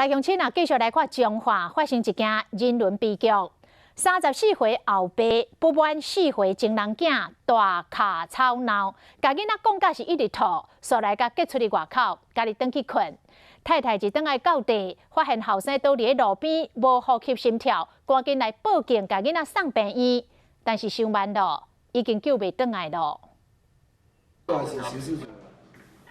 來鄉親啊，繼續來看彰化發生一件人倫悲劇。34歲後爸不滿4歲情人囝大跤吵鬧，共囡仔講甲是一直吐，煞來共激出去外口，家己轉去睏。太太一轉來到地，發現後生倒佇咧路邊無呼吸心跳，趕緊來報警，共囡仔送病院，但是傷慢咯，已經救袂轉來咯。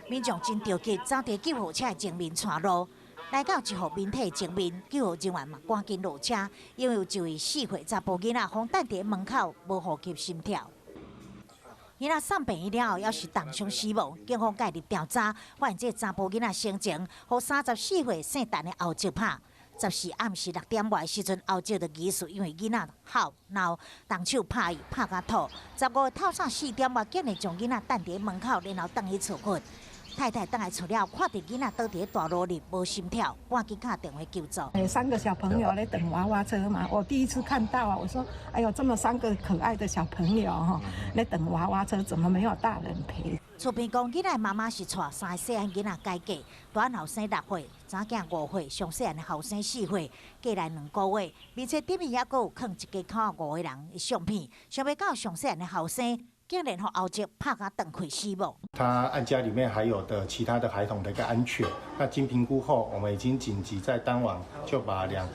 民眾真著急，走佇救護車的前面帶路。來到一戶民宅前面，救護人員嘛趕緊落車，因為有一位4歲查埔囡仔，予等佇門口無呼吸心跳。囡仔送病院了後，猶是重傷死亡。警方介入調查，發現這個查埔囡仔生前，予34歲姓陳的後叔拍。14暗時6點外時陣，後叔就疑似因為囡仔哭鬧，動手拍伊，拍甲吐。15號透早4點外，竟然將囡仔等佇門口，然後轉去厝睏。太太轉來厝了，看著囡仔倒佇大路裡無心跳，趕緊敲電話求助。三個小朋友咧等娃娃車嘛，我第一次看到啊，我說：哎呦，這麼三個可愛的小朋友哈，咧等娃娃車，怎麼沒有大人陪？厝邊講，囡仔媽媽是帶三個細漢囡仔改嫁，大漢後生6歲，查囝5歲，上細漢的後生4歲，過來2個月，而且頂面猶閣有囥一家口五個人的相片，想袂到上細漢的後生竟然予後叔拍甲斷氣死亡。他案家裡面還有的其他的孩童的一個安全，那經評估後，我們已經緊急在當晚就把兩，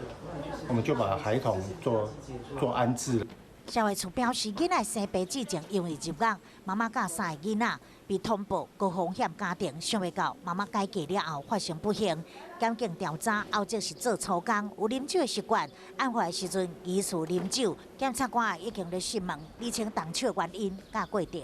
我們就把孩童做安置。社會處表示，囡仔生病之前因為入獄，媽媽佮三个囡仔被通報高風險家庭，想袂到媽媽改嫁了後發生不幸。檢警調查，後叔是做粗工，有啉酒的習慣，案發的時陣疑似啉酒。檢察官已經咧訊問，釐清動手的原因佮過程。